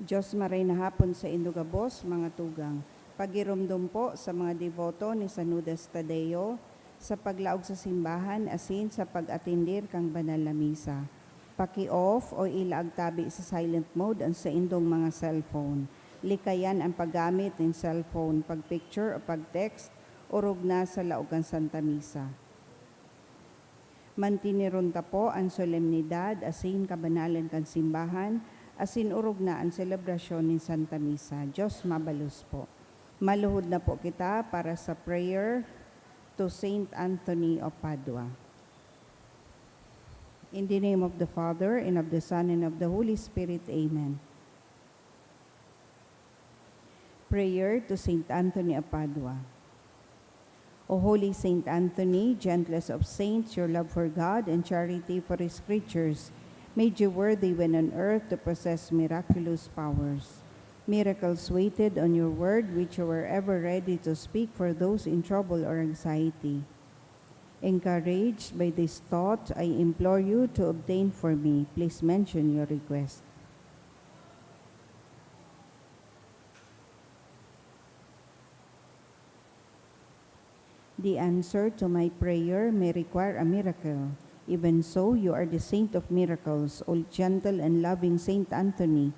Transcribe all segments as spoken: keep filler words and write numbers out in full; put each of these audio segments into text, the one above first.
Diyos maray na hapon saindo gabos, mga tugang. Pagiromdom po sa mga deboto ni San Judas Tadeo sa paglaog sa simbahan asin sa pag-atendir kan banal na misa. Paki-off o ilaag tabi sa silent mode an saindong mga cellphone. Likayan an paggamit nin cellphone, pag-picture o pag-text, orog na sa laog kan Santa Misa. Mantineron ta po an solemnidad asin kabanalan kan simbahan, asin orog na an selebrasyon nin Santa Misa. Diyos mabalos po. Maluhod na po kita para sa prayer to Saint Anthony of Padua. In the name of the Father, and of the Son, and of the Holy Spirit. Amen. Prayer to Saint Anthony of Padua. O holy Saint Anthony, gentlest of saints, your love for God and charity for His creatures made you worthy when on earth to possess miraculous powers. Miracles waited on your word, which you were ever ready to speak for those in trouble or anxiety. Encouraged by this thought, I implore you to obtain for me. Please mention your request. The answer to my prayer may require a miracle. Even so, you are the saint of miracles, O gentle and loving Saint Anthony,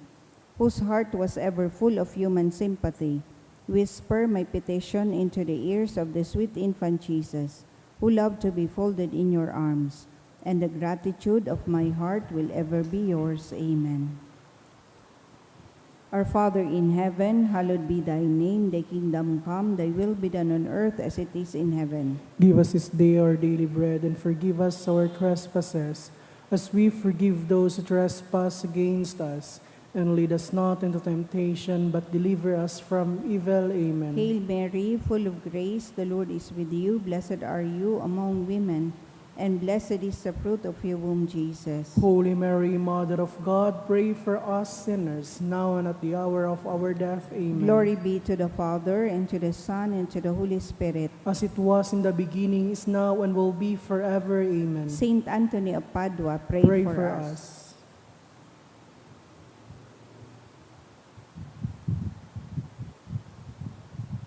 whose heart was ever full of human sympathy. Whisper my petition into the ears of the sweet infant Jesus, who loved to be folded in your arms, and the gratitude of my heart will ever be yours. Amen. Our Father in heaven, hallowed be thy name. Thy kingdom come, thy will be done on earth as it is in heaven. Give us this day our daily bread, and forgive us our trespasses, as we forgive those who trespass against us. And lead us not into temptation, but deliver us from evil. Amen. Hail Mary, full of grace, the Lord is with you. Blessed are you among women, and blessed is the fruit of your womb, Jesus. Holy Mary, Mother of God, pray for us sinners, now and at the hour of our death. Amen. Glory be to the Father, and to the Son, and to the Holy Spirit. As it was in the beginning, is now, and will be forever. Amen. Saint Anthony of Padua, pray for us.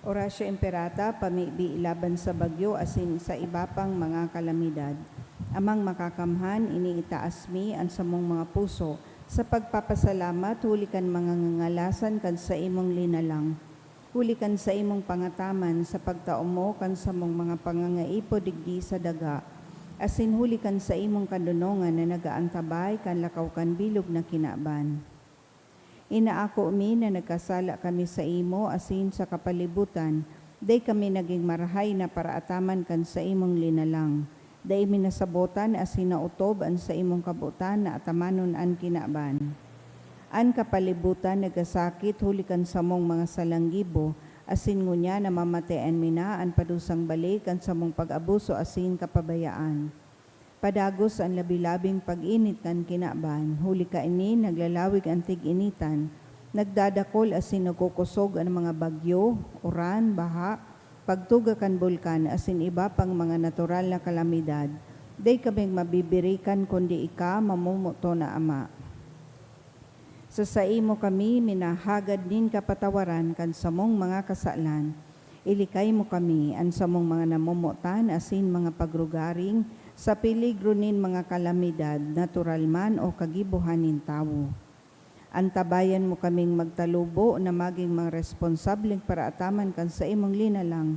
Oratio Imperata, pamibi laban sa bagyo asin sa iba pang mga kalamidad. Amang Makakamhan, iniitaas mi an samong mga puso sa pagpapasalamat huli kan mga ngangalasan kan saimong linalang, huli kan saimong pangataman sa pagtao mo kan samong mga pangangaipo digdi sa daga, asin huli kan saimong kadonongan na nag-aantabay kan lakaw kan bilog na kinaban. Inaako mi na nagkasala kami saimo asin sa kapalibutan, dai kami nagin marahay na paraataman kan saimong linalang. Dai mi nasabotan asin naotob an saimong kabotan na atamanon an kinaban. An kapalibutan nagasakit huli kan samong mga salang gibo, asin ngunyan namamatean mi na an padusang balik kan samong pag-abuso asin kapabayaan. Padagos an labi-labing pag-init kan kinaban, huli kaini naglalawig an tig-initan, nagdadakol asin nagkukosog an mga bagyo, uran, baha, pagtuga kan bulkan asin iba pang mga natural na kalamidad. Dai kaming mabibirikan kundi ika, mamomoton na Ama. Sa saimo kami minahagad nin kapatawaran kan samong mga kasalan. Ilikay mo kami, an samong mga namomotan asin mga pagrugaring, sa peligro nin mga kalamidad, natural man o kagibohan nin tawo. Antabayan mo kaming magtalubo na magin mga responsableng paraataman kan saimong linalang,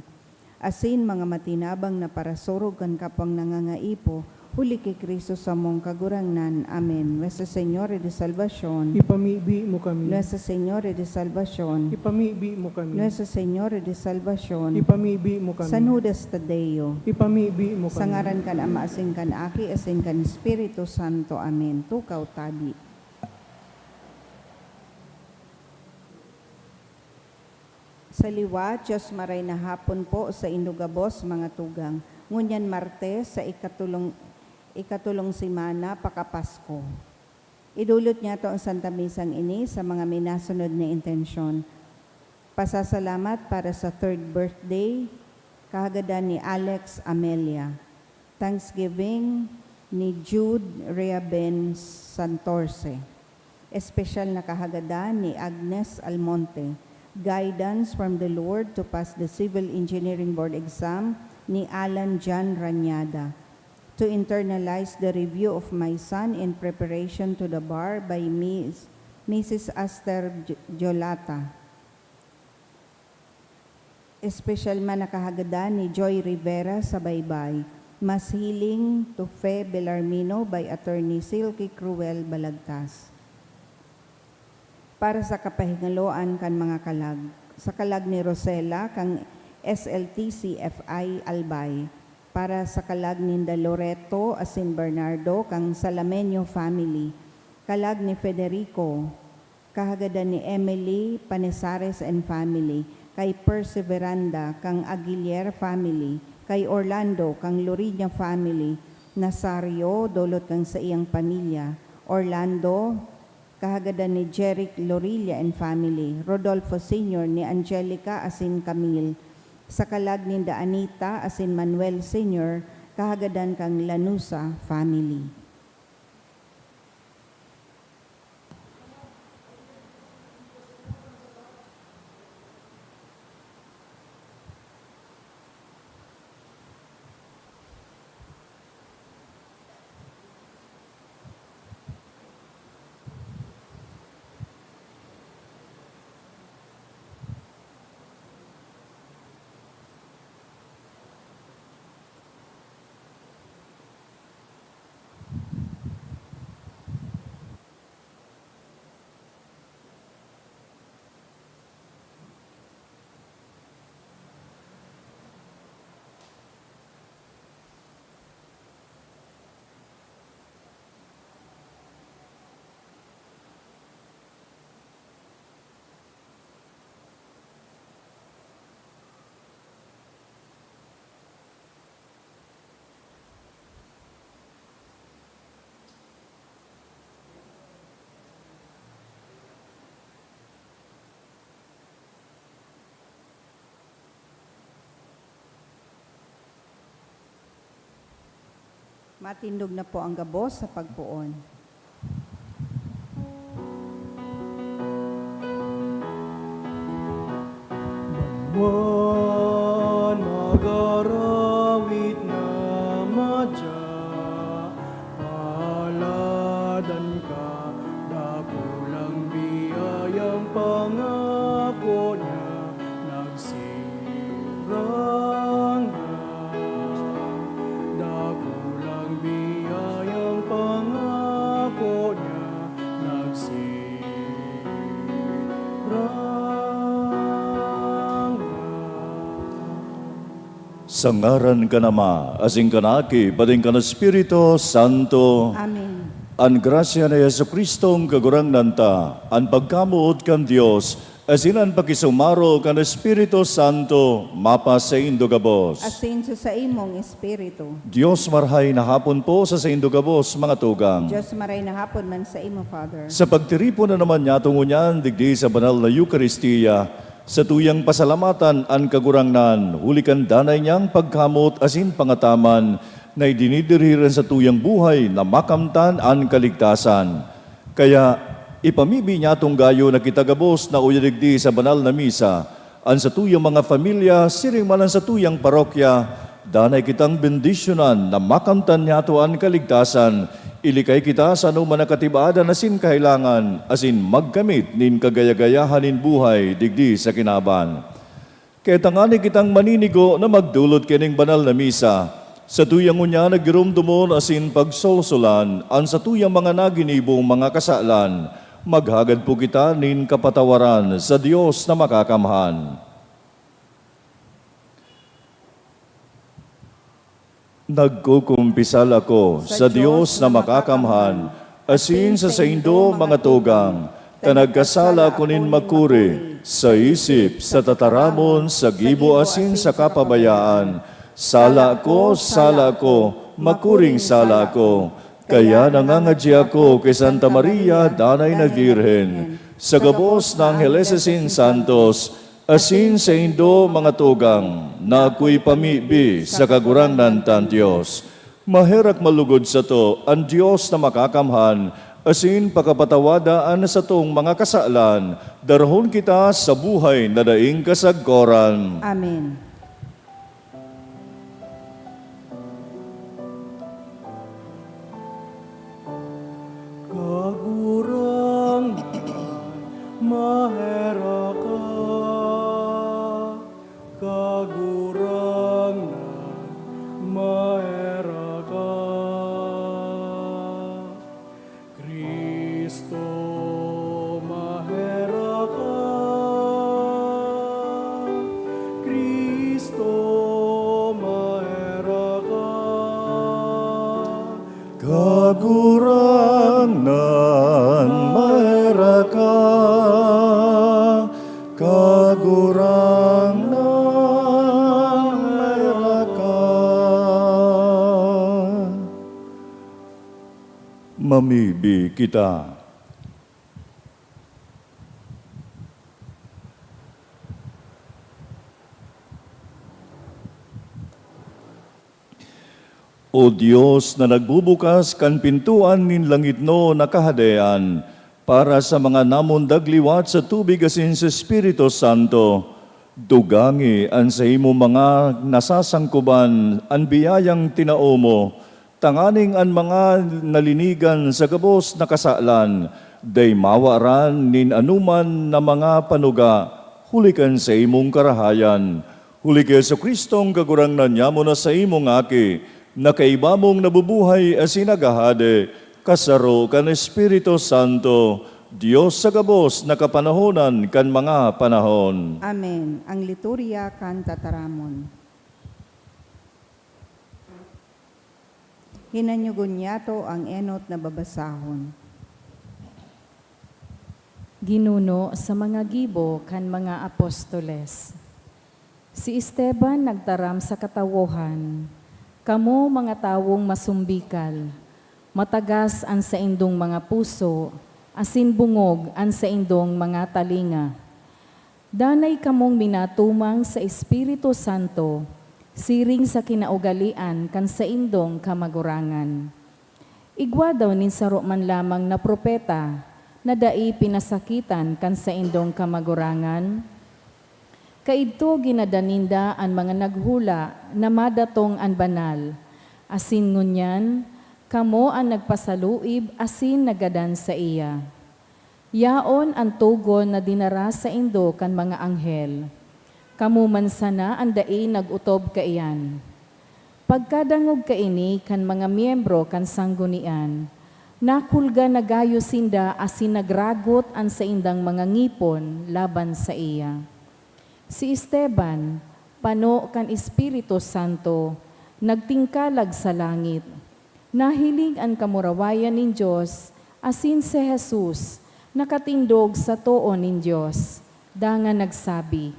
asin mga matinabang na parasurog kan kapwang nangangaipo, huli ki Cristo samong Kagurangnan. Amen. Nuestra Señora de Salvacion. Ipamibi mo kami. Nuestra Señora de Salvacion. Ipamibi mo kami. Nuestra Señora de Salvacion. Ipamibi mo kami. San Judas Tadeo. Ipamibi mo kami. Sa ngaran kan Ama, asin kan Aki, asin kan Espiritu Santo. Amen. Tukaw tabi. Sa liwat, Diyos maray na hapon po saindo gabos, mga tugang. Ngunyan Martes, sa ikatulong, ikatulong semana pakapasko. Idulot niyato an Santa Misang ini sa mga minasunod na intensyon. Pasasalamat para sa third birthday, kahagadan ni Alex Amelia. Thanksgiving ni Jude Reaben Santorce. Espesyal na kahagadan ni Agnes Almonte. Guidance from the Lord to pass the Civil Engineering Board exam ni Alan John Rañada. To internalize the review of my son in preparation to the bar by Miss, Missus Aster J-, Jolata. Espesyal man na kahagadan ni Joy Rivera sa Baybay, Mas Healing to Fe Belarmino by Attorney Silky Cruel Balagtas. Para sa kapahingaloan kan mga kalag, sa kalag ni Rosela kan S L T C F I Albay, para sa kalag ninda Loreto asin Bernardo kan Salameño family, kalag ni Federico, kahagadan ni Emily Panesares and family, kay Perseveranda kan Aguilier family, kay Orlando kan Loriña family, Nazario, dolot kan saiyang pamilya, Orlando, kahagadan ni Jeric Lorilla and family, Rodolfo Senior ni Angelica asin Camille, sa kalag ninda Anita asin Manuel Senior, kahagadan kan Lanusa family. Matindog na po ang gabos sa pagpoon. Banwan mag-arawit na madya, paladan ka, dakulang biyayang pangako niya, nagsirang na. Dakulang biyayang pangako niya, nagsirang na. Sa ngaran kan Ama, asin kan Aki, pati kan Espiritu Santo. Amen. An grasya ni Jesu-Cristong Kagurangnan ta, an pagkamoot kan Dios, asin an pakisumaro kan Espiritu Santo, mapasaindo gabos. Asin sa saimong espiritu. Dios, marahay na hapon po sa saindo gabos, mga tugang. Dios, maray na hapon man sa imo, Father. Sa pagtiripon na naman niyato ngunyan, digdi sa banal na Eukaristia, satuyang pasalamatan an Kagurangnan, huli kan danay niyang pagkamoot asin pangataman, na idinidirihiran satuyang buhay na makamtan an kaligtasan. Kaya, ipamibi niyatong gayo na kita gabos na uya digdi sa banal na misa, an satuyang mga pamilya, siring man an satuyang parokya, danay kitang bendisyonan na makamtan niyato an kaligtasan, ilikay kita sa anoman na katib-adan asin kahelangan, asin magkamit nin kagaya-gayahan nin buhay digdi sa kinaban. Kaya tangani kitang maninigo na magdolot kaining banal na misa, satuyang ngunyan na giromdomon asin pagsolsolan an satuyang mga naginibong mga kasalan, maghagad po kita nin kapatawaran sa Dios na Makakamhan. Nagkukumpisal ako sa Dios na Makakamhan, asin sa saindo, mga tugang, ta nagkasala ako nin makuri, sa isip, sa tataramon, sa gibo asin sa kapabayaan. Sala ko, sala ko, makuring sala ko. Kaya nangangadyi ako ki Santa Maria, Danay na Birhen, sa gabos na angheles asin santos, asin saindo, mga tugang, na akoy pamibi sa Kagurangnan tang Dios. Maherak malugod sato an Dios na Makakamhan, asin pakapatawada an satong mga kasalan, darahon kita sa buhay na daing kasagkoran. Amen. Kagurangnan, maherak ka. Kagurangnan, maherak ka. Cristo, maherak ka. Cristo, maherak ka. Kagurangnan, maherak ka. Kagurangnan, maherak ka. Mamibi kita. O Dios na nagbubukas kan pintoan nin langitnon na Kahadean, para sa mga namundag liwat sa tubig asin sa Espiritu Santo, dugangi an saimong mga nasasangkoban an biyayang tinao mo, tanganing an mga nalinigan sa gabos na kasalan dai mawaran nin anoman na mga panuga huli kan saimong karahayan. Huli ki Jesu-Cristong Kagurangnan nyamo na saimong Aki, na kaiba mong nabubuhay asin naghahade, kasaro kan Espiritu Santo, Dios sa gabos na kapanahonan kan mga panahon. Amen. Ang liturya kan tataramon. Hinanyugon niyato ang enot na babasahon. Ginuno sa mga gibo kan mga apostoles. Si Esteban nagtaram sa katawohan, "Kamo, mga tawong masumbikal, matagas an saindong mga puso, asin bungog an saindong mga talinga. Danay kamong minatumang sa Espiritu Santo siring sa kinaugalean kan saindong kamagurangan. Igwa daw nin saro man lamang na propeta na dai pinasakitan kan saindong kamagurangan? Kaidto ginada ninda an mga naghula na madatong an banal, asin ngunyan, kamo an nagpasaluib asin nagadan saiya. Yaon an togon na dinara saindo kan mga anghel. Kamo man sana an dai nag-otob kaiyan. Pagkadangog kaini kan mga miyembro kan sanggunian, nakulga na gayo sinda asin nagragot an saindang mga ngipon laban saiya. Si Esteban, pano kan Espiritu Santo, nagtingkalag sa langit. Nahiling an kamurawayan nin Dios, asin si Jesus nakatindog sa too nin Dios, dangan nagsabi,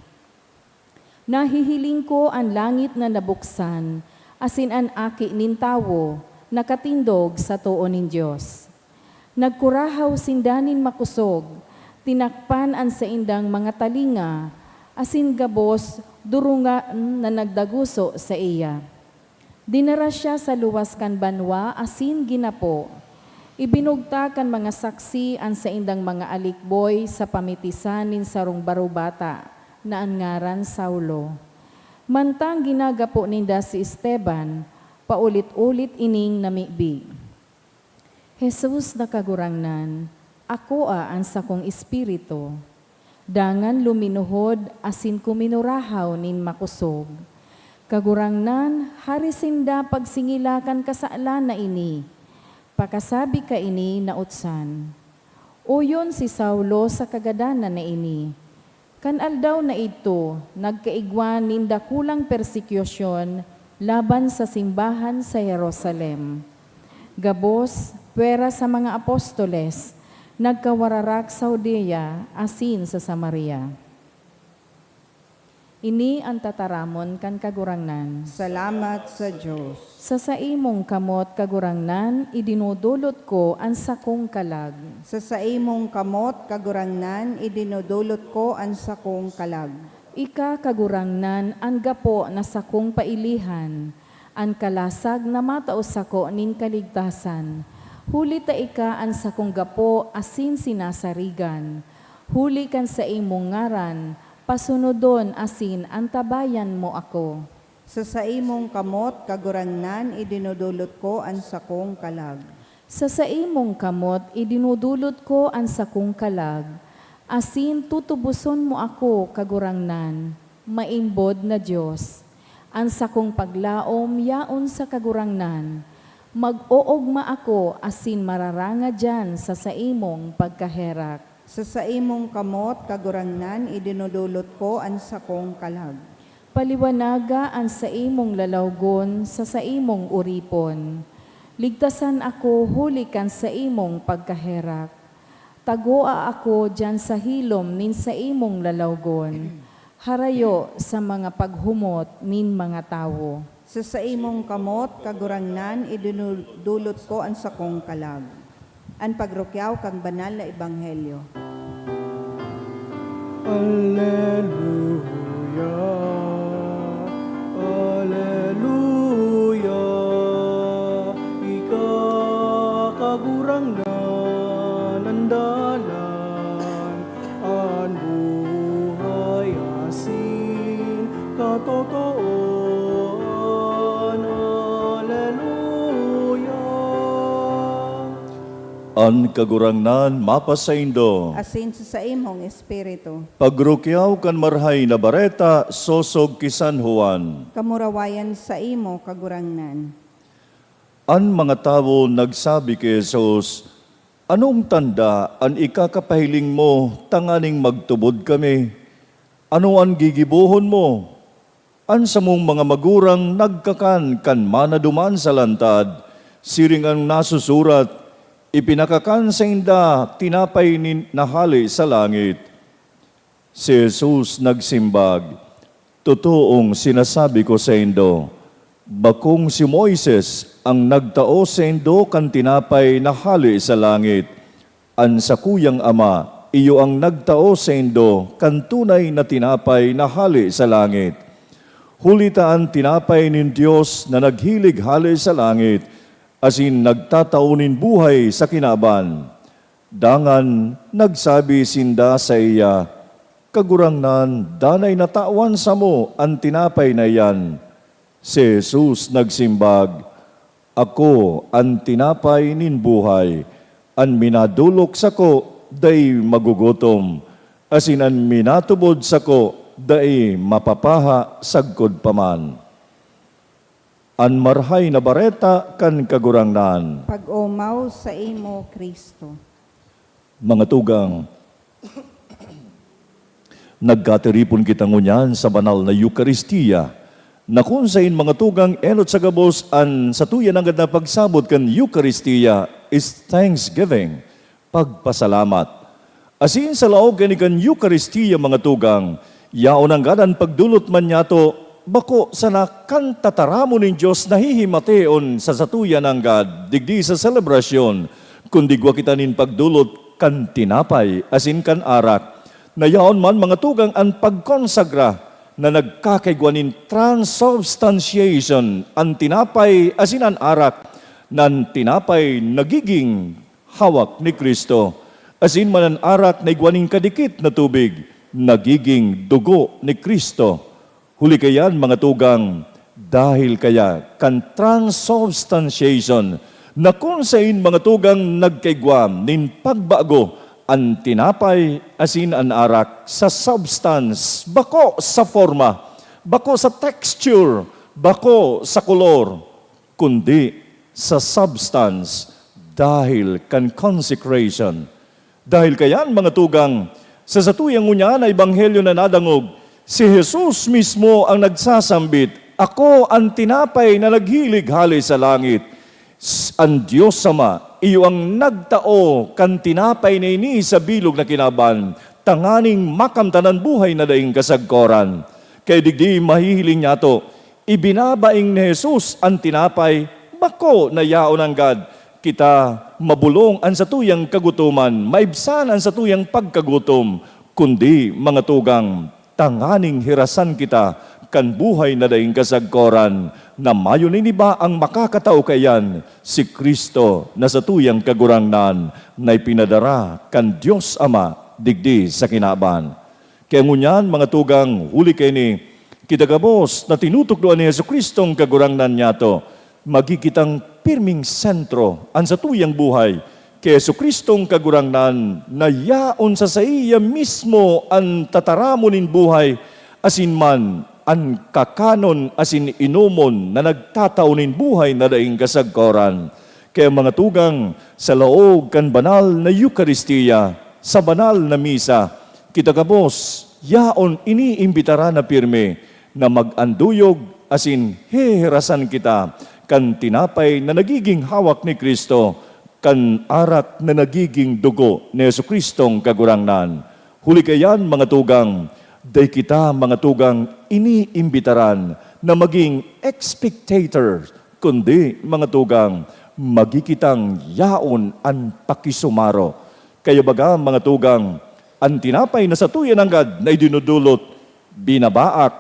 "Nahihiling ko an langit na nabuksan, asin an Aki nin Tawo nakatindog sa too nin Dios." Nagkurahaw sinda nin makosog, tinakpan an saindang mga talinga, asin gabos durungan na nagdaguso saiya. Dinara siya sa luwas kan banwa asin ginapo. Ibinugtak kan mga saksi an saindang mga alikboy sa pamitisan nin sarong baro bata na an ngaran Saulo. Mantang ginagapo ninda si Esteban, paulit-ulit ining namibi, "Jesus na Kagurangnan, akoa an sakong espiritu." Dangan luminuhod asin kuminurahaw nin makosog, "Kagurangnan, hari sinda pagsingila kan kasalan na ini. Pakasabi kaini nautsan. Oyon si Saulo sa kagadanan na ini." Kan aldaw na idto, nagkaigwa nin dakulang persekusyon laban sa simbahan sa Jerusalem. Gabos, pwera sa mga apostoles, nagkawararak sa Judea asin sa Samaria. Ini an tataramon kan Kagurangnan. Salamat sa Dios. Sa saimong kamot, Kagurangnan, idinodolot ko an sakong kalag. Sa saimong kamot, Kagurangnan, idinodolot ko an sakong kalag. Ika, Kagurangnan, an gapo na sakong pailihan, An kalasag na matao sako nin kaligtasan, huli ta ika an sakong gapo asin sinasarigan. Huli kan saimong ngaran, pasunodon asin antabayan mo ako. Sa saimong kamot, Kagurangnan, idinudulot ko an sakong kalag. Sa saimong kamot, idinudulot ko an sakong kalag, asin tutuboson mo ako, Kagurangnan, maimbod na Dios. An sakong paglaom yaon sa Kagurangnan. Mag-oogma ako asin mararanga diyan sa saimong pagkaherak. Sa saimong kamot, Kagurangnan, idinudulot ko an sakong kalag. Paliwanaga an saimong lalawgon sa saimong oripon. Ligtasan ako huli kan saimong pagkaherak. Tagoa ako diyan sa hilom nin saimong lalawgon, harayo sa mga paghumot nin mga tawo. Sa saimong kamot, Kagurangnan, idinudulot ko an sakong kalag. An pagrukyaw kan banal na ebanghelyo. Aleluya, aleluya, ika, Kagurangnan, an dalan, an buhay asin katotoohan. Aleluya. An Kagurangnan mapasaindo. Asin sa saimong espiritu. Pagrukyaw kan Marahay na Bareta sosog ki San Juan. Kamurawayan saimo, Kagurangnan. An mga tawo nagsabi ki Jesus, "Anong tanda an ikakapahiling mo tanganing magtubod kami? Ano an gigibohon mo? An samong mga magurang nagkakan kan mana duman sa lantad, siring an nasusurat, 'Ipinakakan sainda tinapay nin, na hale sa langit.'" Si Jesus nagsimbag, "Totoong sinasabi ko saindo, bakong si Moises an nagtao saindo kan tinapay na hale sa langit. An sakuyang Ama iyo an nagtao saindo kan tunay na tinapay na hale sa langit. Huli ta an tinapay nin Dios na naghilig hale sa langit asin nagtatao nin buhay sa kinaban." Dangan nagsabi sinda saiya, "Kagurangnan, danay na tawan samo an tinapay na iyan." Si Jesus nagsimbag, "Ako an tinapay nin buhay. An minadolok sako dai magugutom, asin an minatubod sako dai mapapaha sagkod pa man." An Marahay na Bareta kan Kagurangnan. Pag-omaw saimo, Cristo. Mga tugang, nagkatiripon kita ngunyan sa banal na Eukaristia, na kun saen, mga tugang, enot sa gabos an satuya nanggad na pagsabot kan Eukaristia is thanksgiving, pagpasalamat. Asin sa laog kaini kan Eukaristia, mga tugang, yaon nanggad an pagdolot man niyato, bako sana kan tataramon nin Dios na hihimation sa satuya nanggad digdi sa selebrasyon, kundi igwa kita nin pagdolot kan tinapay asin kan arak, na yaon man, mga tugang, an pagkonsagra na nagkakaigwa nin transubstantiation, an tinapay asin an arak, na an tinapay nagiging hawak ni Cristo, asin man an arak na igwa nin kadikit na tubig, nagiging dugo ni Cristo. Huli kaiyan, mga tugang, dahel kaya kan transubstantiation, na kun saen, mga tugang, nagkaigwa nin pagbago an tinapay asin an arak sa substance, bako sa forma, bako sa texture, bako sa kolor, kundi sa substance, dahel kan consecration. Dahel kaiyan, mga tugang, sa satuyang ngunyan na ebanghelyo na nadangog, si Jesus mismo an nagsasambit, "Ako an tinapay na naghilig hale sa langit." S-, an Dios Ama, iyo an nagtao kan tinapay na ini sa bilog na kinaban, tanganing makamtan an buhay na daing kasagkoran. Kaya digdi mahihiling niyato, ibinabaing ni Jesus an tinapay, bako na yaon nanggad kita mabolong an satuyang kagutoman, maibsan an satuyang pagkagutom, kundi, mga tugang, tanganing hirasan kita kan buhay na daing kasagkoran, na mayo nin iba ang makakatao kaiyan, si Cristo na satuyang Kagurangnan, na ipinadara kan Dios Ama digdi sa kinaban. Kaya ngunyan, mga tugang, huli kaini, kita gabos na tinutukdoan ni Jesu-Cristong Kagurangnan niyato, magi kitang pirming sentro an satuyang buhay ki Jesu-Cristong Kagurangnan, na yaon sa saiya mismo an tataramon nin buhay, asin man an kakanon asin inomon na nagtatao nin buhay na daing kasagkoran. Kaya, mga tugang, sa laog kan banal na Eukaristia, sa banal na misa, kita gabos yaon iniimbitaran na pirmi na mag-anduyog asin heherasan kita kan tinapay na nagiging hawak ni Cristo, kan arak na nagiging dugo ni Jesu-Cristong Kagurangnan. Huli kaiyan, mga tugang, dai kita, mga tugang, iniimbitaran na magin spectator, kundi, mga tugang, magi kitang yaon an pakisumaro. Kaya baga, mga tugang, an tinapay na satuya nanggad na idinudulot, binabaak,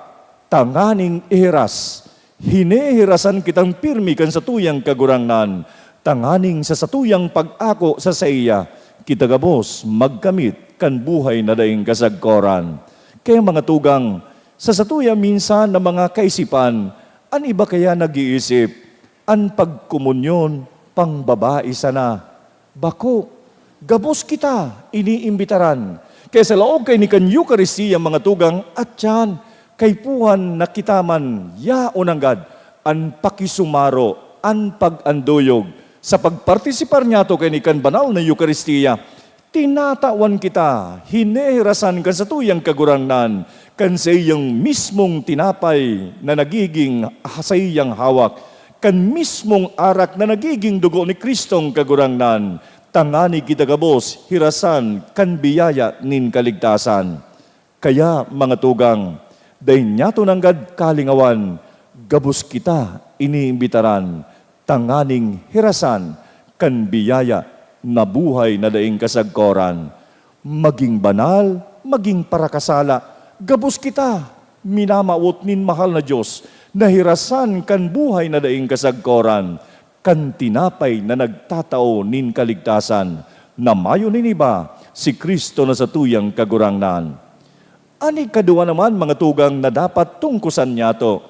tanganing ihiras. Hinihirasan kitang pirmi kan satuyang Kagurangnan, tanganing sa satuyang pag-ako sa saiya, kita gabos magkamit kan buhay na daing kasagkoran. Kaya, mga tugang, sa satuya minsan na mga kaisipan, an iba kaya nag-iisip, an pagkomunyon pangbabae sana. Bako, gabos kita iniimbitaran. Kaya sa laog kaini kan Eukaristia, mga tugang, atyan, kaipuhan na kita man yaon nanggad an pakisumaro, an pag-anduyog. Sa pagpartisipar niyato kaini kan banal na Eukaristia, tinatawan kita, hineherasan kan satuyang Kagurangnan, kan saiyang mismong tinapay na nagiging saiyang hawak, kan mismong arak na nagiging dugo ni Cristong Kagurangnan, tangani kita gabos hirasan kan biyaya nin kaligtasan. Kaya, mga tugang, dai niyato nanggad kalingawan, gabos kita iniimbitaran tanganing hirasan kan biyaya na buhay na daing kasagkoran. Maging banal, maging parakasala, gabos kita minamawot nin mahal na Dios na hirasan kan buhay na daing kasagkoran, kan tinapay na nagtatao nin kaligtasan, na mayo nin iba, si Cristo na satuyang Kagurangnan. An ikaduwa naman, mga tugang, na dapat tungkosan niyato,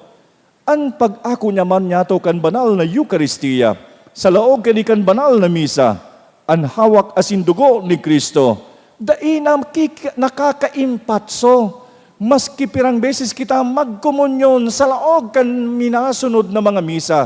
an pag-ako niya man niyato kan banal na Eukaristia, sa laog kani kan banal na misa, an hawak asin dugo ni Cristo, dai na kik-, nakakaimpatso. Maski pirang beses kita magkomunyon sa laog kan minasunod na mga misa.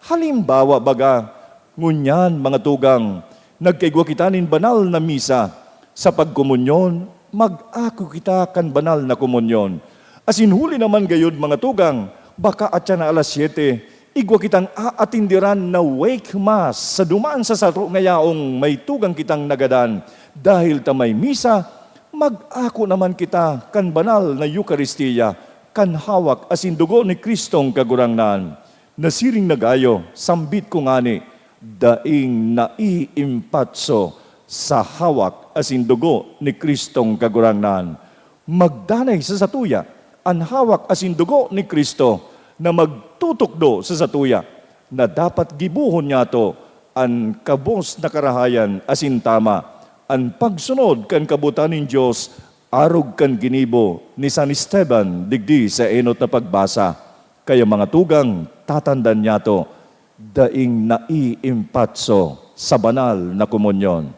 Halimbawa baga, ngunyan, mga tugang, nagkaigwa kita nin banal na misa. Sa pagkomunyon, mag-ako kita kan banal na komunyon. Asin huli naman gayod, mga tugang, baka atyan na alas siyete, igwa kitang aatinderan na wake mass sa duman sa saro nga yaong may tugang kitang nagadan. Dahil ta may misa, mag-ako naman kita kan banal na Eukaristia, kan hawak asin dugo ni Cristong Kagurangnan. Nasiring na gayo, sambit ko ngani, daing naiimpatso sa hawak asin dugo ni Cristong Kagurangnan. Magdanay sa satuya an hawak asin dugo ni Cristo na magtutukdo sa satuya na dapat gibohon niyato an kabos na karahayan asin tama, an pagsunod kan kabotan nin Dios, arog kan ginibo ni San Esteban digdi sa enot na pagbasa. Kaya, mga tugang, tatandan niyato, daing naiimpatso sa banal na komunyon.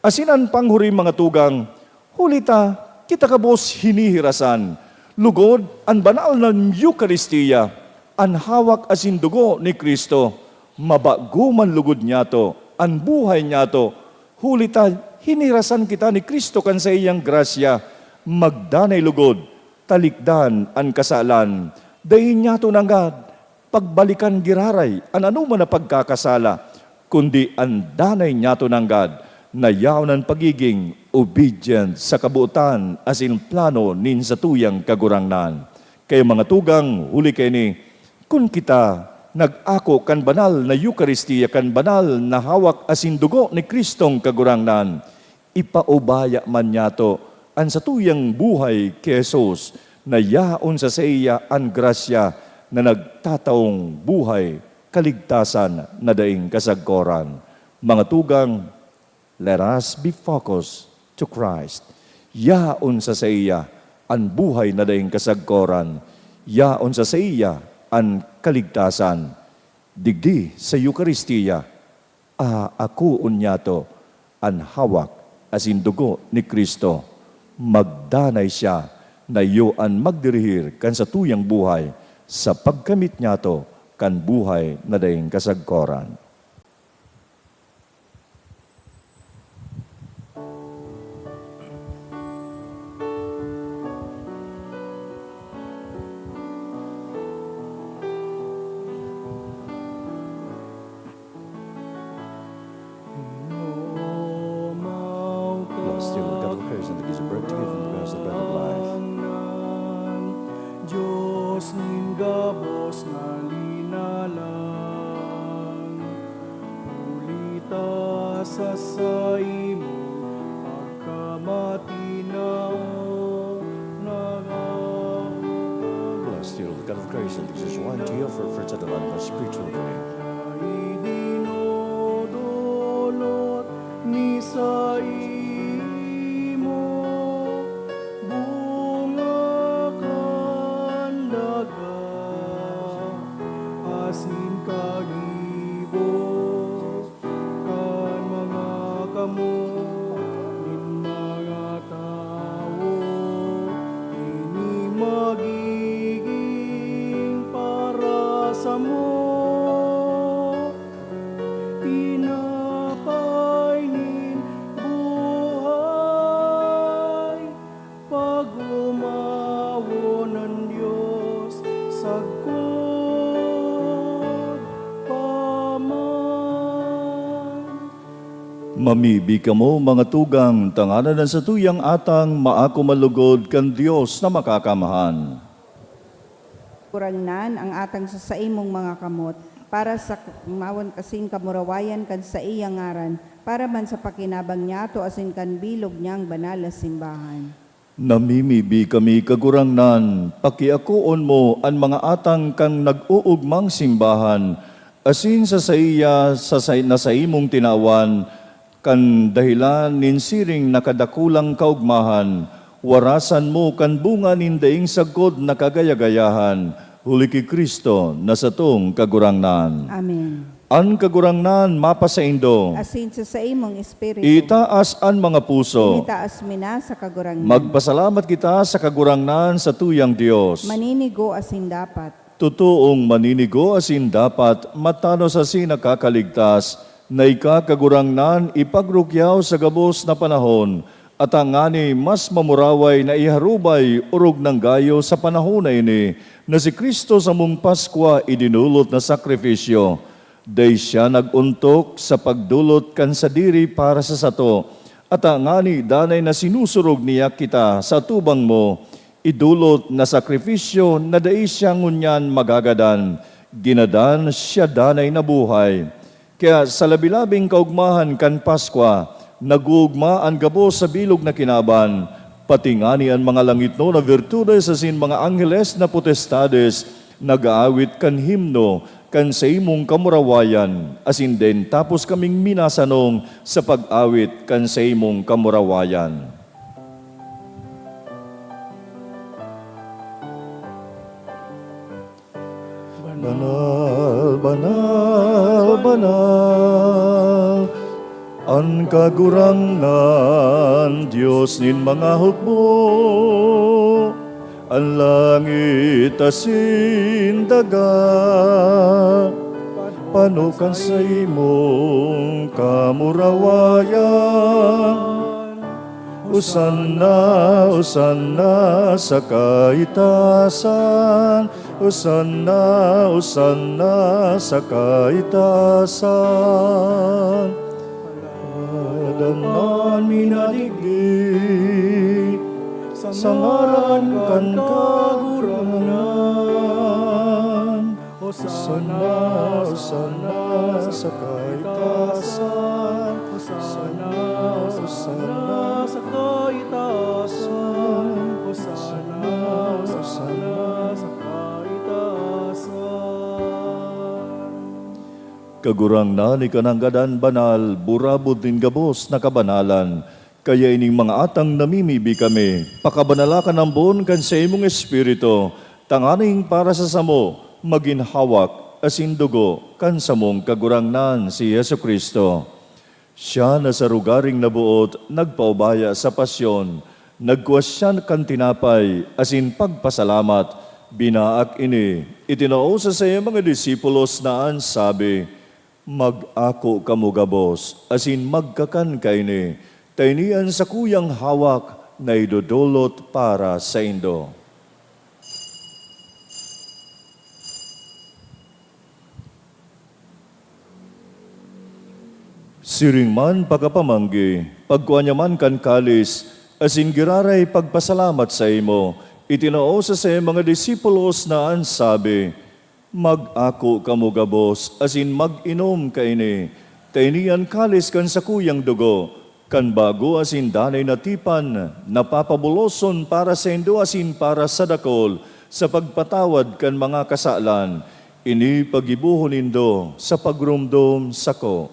Asin an panghuri, mga tugang, huli ta, kita gabos hinihirasan. Lugod, an banal na Eukaristia, an hawak asin dugo ni Cristo, mabago man lugod niyato an buhay niyato. Huli ta, hinirasan kita ni Cristo kan saiyang grasya. Magdanay lugod, talikdan an kasalan. Dai niyato nanggad pagbalikan giraray an anoman na pagkakasala, kundi an danay niyato nanggad na yaon an pagigin obedient sa kabotan asin plano nin satuyang Kagurangnan. Kaya, mga tugang, huli kaini, kun kita nag-ako kan banal na Eukaristia, kan banal na hawak asin dugo ni Cristong Kagurangnan, ipaubaya man niyato an satuyang buhay ki Jesus na yaon sa saiya an grasya na nagtataong buhay, kaligtasan na daing kasagkoran. Mga tugang, let us be focused to Christ. Yaon sa saiya an buhay na daing kasagkoran. Yaon sa saiya an kaligtasan. Digdi sa Eukaristia, aakoon niyato an hawak asin dugo ni Cristo. Magdanay siya na iyo an magdirihir kan satuyang buhay sa pagkamit niyato kan buhay na daing kasagkoran. Bless you, God of creation, that gives breath to give and bears the breath of life. Dios nin gabos na linalang, huli ta sa saimo pagkamatinaw nagahulog. Bless you, God of creation, that gives wine to your for fruits of the vine, and spiritual grain. Dinodolot mi saimo, bunga kan daga, asin kagibo kan mga kamot nin mga tawo. Ini magigin para samo tinapay nin buhay, pag-omawon an Dios sagkod pa man. Mamibi kamo, mga tugang, tanganing an satuyang atang maako man lugod kan Dios na Makakamhan. Kagurangnan, an atang sa saimong mga kamot, para sa k-, mawan kasing kamurawayan kan saiyang ngaran, para man sa pakinabang niyato asin kan bilog niyang banal na simbahan. Namimibi kami, Kagurangnan, pakiakoon mo an mga atang kan nag-oogmang simbahan, asin sa saiya, sa sai-, na saimong tinawan, kan dahelan nin siring na kadakulang kaogmahan, warasan mo kan bunga nin daing sagkod na kagaya-gayahan, huli ki Cristo na satong Kagurangnan. Amen. An Kagurangnan mapasaindo. Asin sa saimong espiritu. Itaas an mga puso. Initaas mi na sa Kagurangnan. Magpasalamat kita sa Kagurangnan, satuyang Dios. Maninigo asin dapat. Totoong maninigo asin dapat, matanos asin nakakaligtas, na ika, Kagurangnan, ipagrukyaw sa gabos na panahon, at tangani mas mamuraway na iharubay orog nang gayo sa panahon na ini, na si Cristo samong Paskwa idinulot na sakrifisyo. Dai siya nag-ontok sa pagdolot kan sadiri para sa sato, at tangani danay na sinusurog niya kita sa atubang mo, idolot na sakrifisyo na dai siya ngunyan magagadan, ginadan siya danay na buhay. Kaya sa labi-labing kaogmahan kan Paskwa, nag-oogma an gabos sa bilog na kinaban, pati ngani an mga langitnon na birtudes asin mga angheles na potestades nag-aawit kan himno kan saimong kamurawayan, asin den tapos kaming minasanong sa pag-awit kan saimong kamurawayan. Banal, banal, banal, an Kagurangnan, Dios nin mga hukbo, an langit asin daga, pano kan saimong kamurawayan. Hosanna, Hosanna sa kaitasan, Hosanna, Hosanna sa kaitasan. Pagadanan mi na digdi sa ngaran kan Kagurangnan. Hosanna, Hosanna sa kaitasan. Hosanna, Hosanna sa kaitasan. Hosanna, Hosanna Kagurangnan, ika nanggad an banal, burabod nin gabos na kabanalan. Kaya ining mga atang namimibi kami, pakabanala ka nambon kan saimong Espiritu, tanganing para sa samo, magin hawak asin dugo kan samong Kagurangnan, si Jesu-Cristo. Siya na sa rogaring naboot nagpaubaya sa pasyon, nagkua siya kan tinapay asin pagpasalamat, binaak ini, itinao sa saiyang mga disipulos na an sabi, "Mag-ako kamo gabos asin magkakan kaini, ta ini an sakuyang hawak na idodolot para saindo." Siring man pakapamanggi, pagkua niya man kan kalis, asin giraray pagpasalamat saimo, itinao sa saiyang mga disipulos na an sabi, "Mag-ako kamo gabos asin mag-inom kaini, ta ini an kalis kan sakuyang dugo, kan bago asin danay na tipan, na papabuloson para saindo asin para sa dakul sa pagpatawad kan mga kasalan. Ini paggibohon nindo sa pagromdom sako."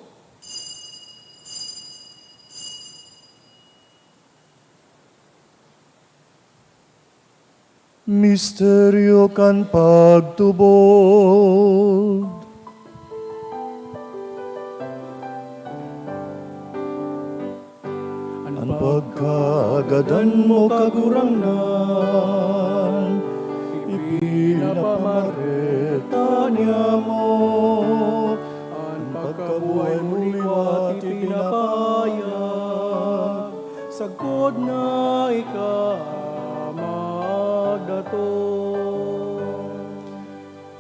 Misteryo kan pagtubod. An pagkagadan mo, Kagurangnan, ipinapamareta niamo. An pagkabuhay mo liwat ipinapahayag, sagkod na ika magdatong.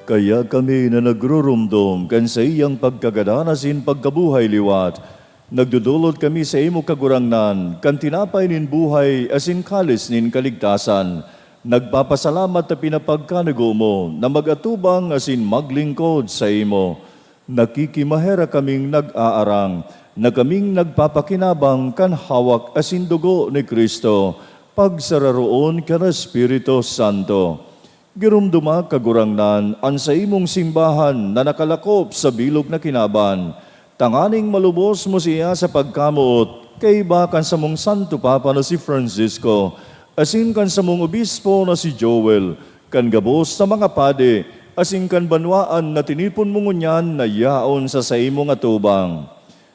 Kaya kami na nagruromdom kan saiyang pagkagadan asin pagkabuhay liwat, nagdodolot kami saimo, Kagurangnan, kan tinapay nin buhay asin kalis nin kaligtasan. Nagpapasalamat ta pinapagkanugo mo na mag-atubang asin maglingkod saimo. Nakikimaherak kaming nag-aarang na kaming nagpapakinabang kan hawak asin dugo ni Cristo, pagsararoon kan Espiritu Santo. Giromdoma, Kagurangnan, an saimong simbahan na nakalakop sa bilog na kinaban, tanganing malubos mo siya sa pagkamoot, kaiba kan samong Santo Papa na si Francisco, asin kan samong obispo na si Joel, kan gabos na mga padi, asin kan banwaan na tinipon mo ngunyan na yaon sa saimong atubang.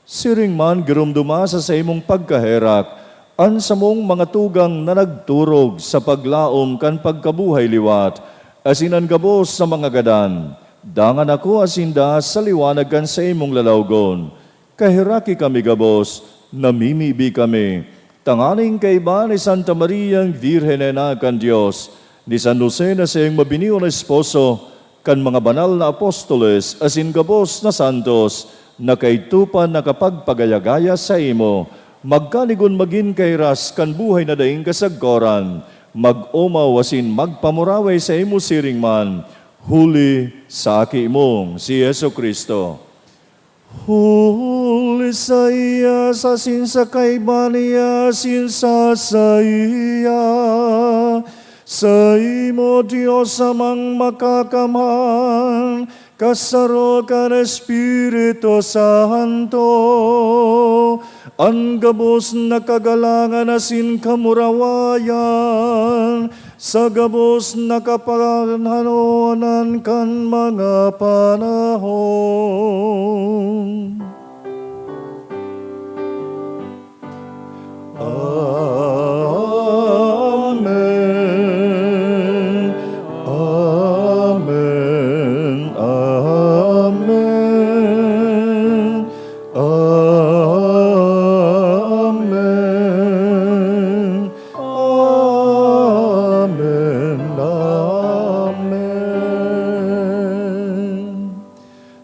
Siring man, giromdoma sa saimong pagkaherak an samong mga tugang na nagturog sa paglaom kan pagkabuhay liwat, asin an gabos na mga gadan. Dangan ako asin da sa liwanag kan saimong lalawgon. Kaheraki kami gabos, namimibi kami, tanganing kaiba ni Santa Mariang Birhen na Ina kan Dios, ni San Jose na saiyang mabinion na esposo, kan mga banal na apostoles asin gabos na santos na kaidto pa nakapagpagaya-gaya saimo, magkanigon magin kairas kan buhay na daing kasagkoran, mag-omaw asin magpamuraway saimo siring man, huli sa Aki mong si Jesu-Cristo. Huli saiya, asin sa kaiba niya, asin sa saiya, saimo, Dios Amang Makakamhan, kasaro kan Espiritu Santo, an gabos na kagalangan asin kamurawayan, sa gabos na kapanahon kan mga panahon. Amen. Amen. Amen. Amen. Amen. Amen.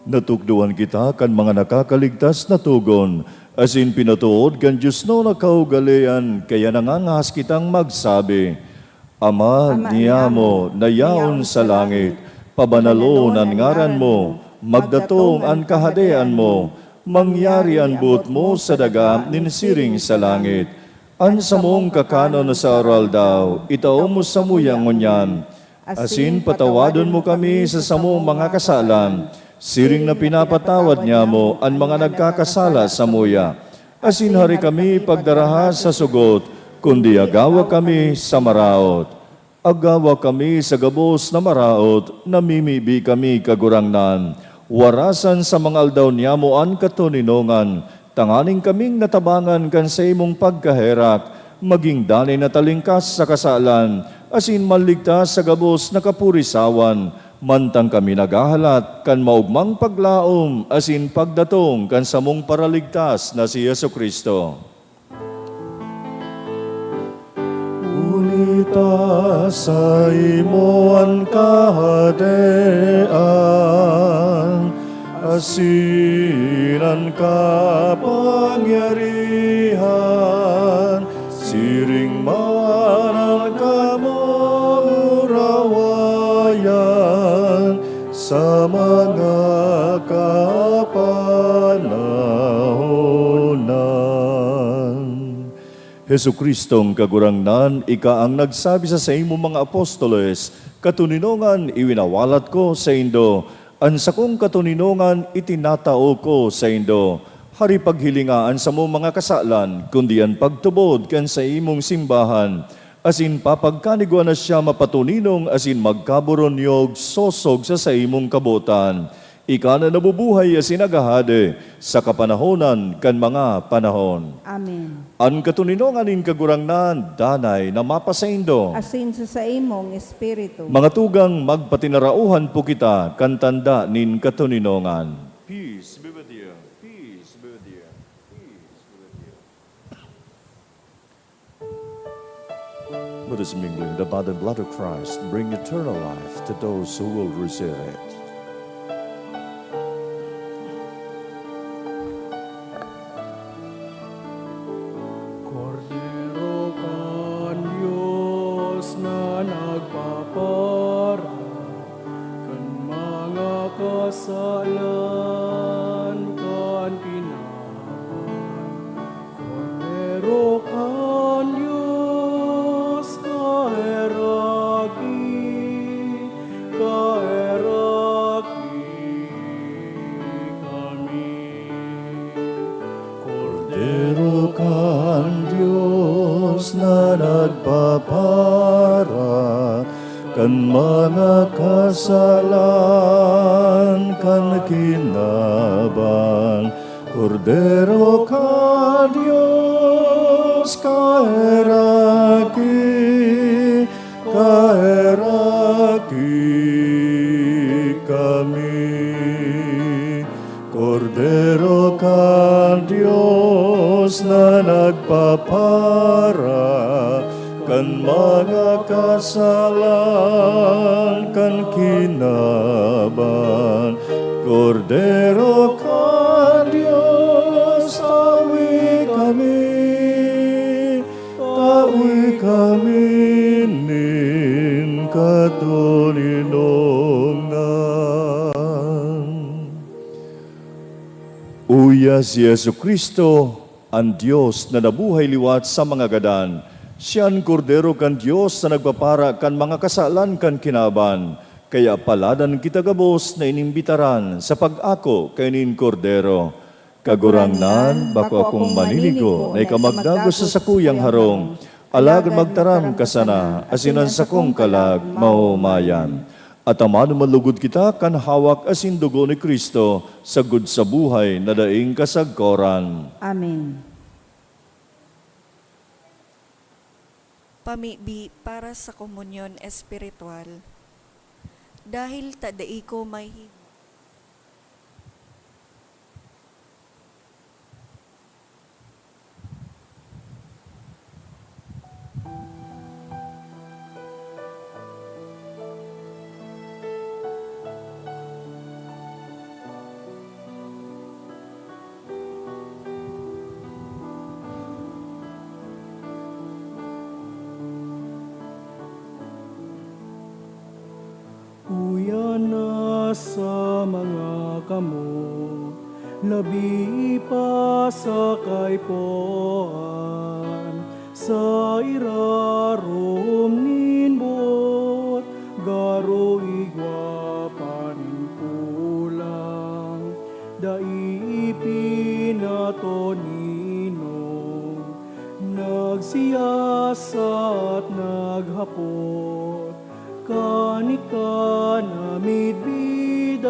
Natukdoan kita kan mga nakakaligtas na togon, asin pinatood kan diosnon na kaugalean, kaya nangangahas kitang magsabi, Ama, Ama niyamo, niyamo, na yaon sa langit, pabanalon an ngaran mo, magdatong an kahadean mo, mangyari an boot mo sa daga nin siring sa langit. An samong kakanon na sa aroaldaw, itao mo samuya ngunyan, asin patawadon mo kami sa samong mga kasalan, Siring na pinapatawad niamo an mga nagkakasala samuya, asin hari kami pagdaraha sa sugot, kundi agawa kami sa maraot. Agawa kami sa gabos na maraot, namimibi kami, Kagurangnan. Warasan sa mga aldaw niamo an katoninongan, tanganing kaming natabangan kan saimong pagkaherak, magin danay na talingkas sa kasalan, asin maligtas sa gabos na kapurisawan, mantang kami naghahalat kan maogmang paglaom asin pagdatong kan samong Paraligtas na si Jesu-Cristo. Huli ta saimo an kahadean, asin an kapangyarihan, siring man an kamurawayan sa mga kapanahonan. Jesu-Cristong Kagurangnan, ika an nagsabi sa saimong mga apostoles, "Katoninongan iwinawalat ko saindo, an sakong katoninongan itinatao ko saindo." Hari, paghilinga an samong mga kasalan, kundi an pagtubod kan saimong simbahan, asin papagkanigwa na siya mapatoninong asin magkaboronyog sosog sa saimong kabotan. Ika na nabubuhay asin naghahade sa kapanahonan kan mga panahon. Amen. An katoninongan nin Kagurangnan danay na mapasaindo. Asin sa saimong espiritu. Mga tugang, magpatinarauhan po kita kan tanda nin katoninongan. Peace be with you. Peace be with you. Peace be with you. Let us, mingling the body and blood of Christ, bring eternal life to those who will receive it. Kordero kan Dios na nagpapara kan mga kasalan kan kinaban, Kordero kan Dios, kaheraki, kaheraki kami. Kordero kan Dios na nagpapara kan mga kasalan kan kinaban, Kordero kan Dios, kaheraki, kaheraki kami. Kordero kan Dios na nagpapara kan mga kasalan kan kinaban, Kordero kan Dios, tawi kami, tawi kami nin katoninongan. Uya si Jesu-Cristo, an Dios na nabuhay liwat sa mga gadan. Siya an Kordero kan Dios na nagpapara kan mga kasalan kan kinaban. Kaya paladan kita gabos na inimbitaran sa pag-ako kaini nin Kordero. Kagurangnan, bako akong maninigo na ika magdagos sa sakuyang harong, alagad magtaram ka sana, asin an sakong kalag maomayan. Ataman na malugod kita kan hawak asin dugo ni Cristo, sagkod sa buhay na daing kasagkoran. Amen. Pamibi para sa komunyon espiritual. Dahil ta dai ko may himo. Uya na sa mga kamot, labi pa sa kaipuhan, sa irarom nin boot, garo igwa pa nin pula. Pinatoninon, nagsiyasat, naghapot, kan ika namidbidan,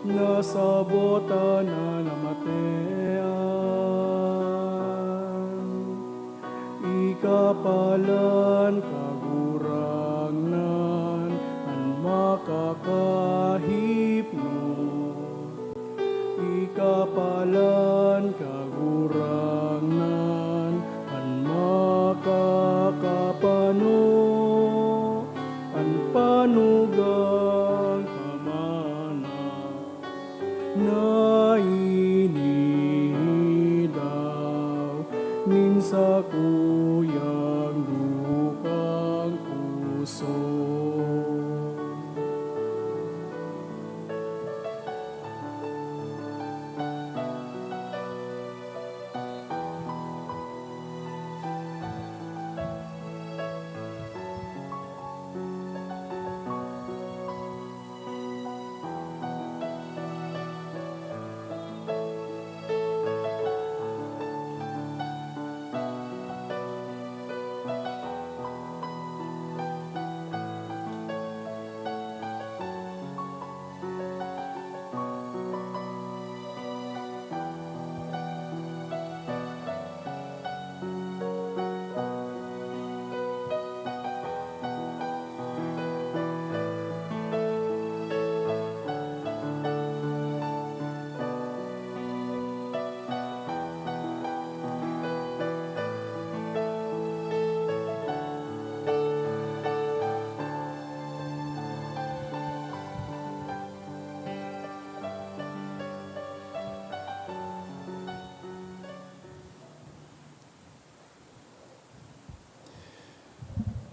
nasabot an namatean. Ika palan, Kagurangnan, an makakahipno. Ika palan, Kagurangnan, an makakapano, an panugang pamana na inihidaw nin sakuyang dukang puso.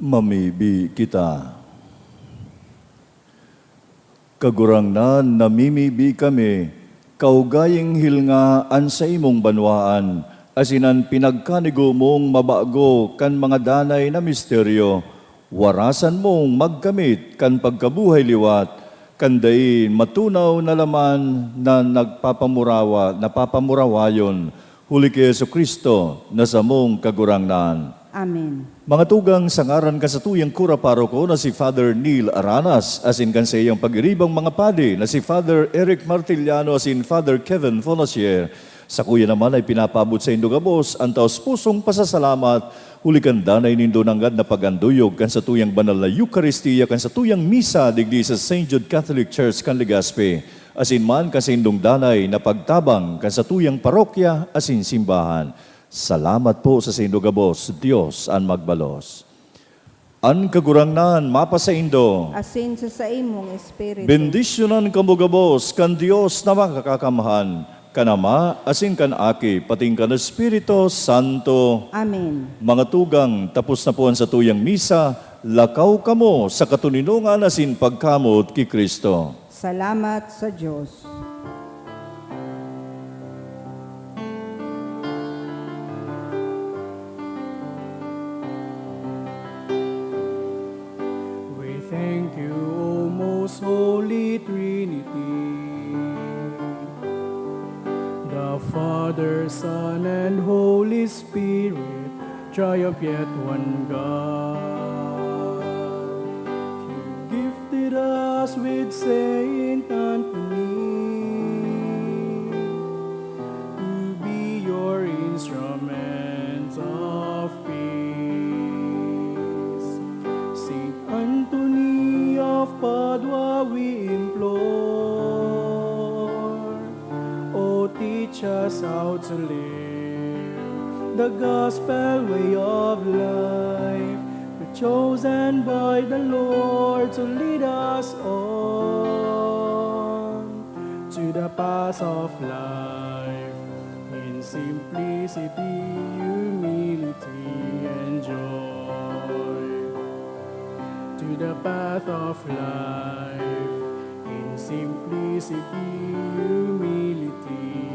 Mamibi kita. Kagurangnan, namimibi kami, kaugaying hilnga an saimong banwaan, asin an pinagkanigo mong mabago kan mga danay na misteryo, warasan mong magkamit kan pagkabuhay liwat, kan dai matunaw na laman na nagpapamurawa, napapamurawayon, huli ki Jesu-Cristo na samong Kagurangnan. Amen. Mga tugang, sa ngaran kan satuyang kura paroko na si Father Neil Aranas, asin kan saiyang pagiribang mga padi na si Father Eric Martiliano asin Father Kevin Fonasier, sakuya naman ay pinapaabot saindo gabos an taos-pusong pasasalamat huli kan danay nindo nanggad na pag-anduyog kan satuyang banal na Eukaristia kan satuyang misa digdi sa Saint Jude Catholic Church kan Legazpi, asin man kan saindong danay na pagtabang kan satuyang parokya asin simbahan. Salamat po sa saindo gabos. Dios an magbalos. An Kagurangnan mapasaindo. Asin sa saimong espiritu. Bendisyonan kamo gabos kan Dios na Makakakamhan, kan Ama, asin kan Aki, pating kan Espiritu Santo. Amen. Mga tugang, tapos na po an satuyang misa, lakaw kamo sa katoninongan asin pagkamoot ki Cristo. Salamat sa Dios. We thank you, O most holy Trinity, the Father, Son, and Holy Spirit, triumph yet one God. You gifted us with Saint Anthony to be your instruments of peace. Saint Anthony of Padua, we implore, O, teach us how to live the gospel way of life. We're chosen by the Lord to lead us on to the path of life in simplicity, humility, and joy. To the path of life in simplicity, humility,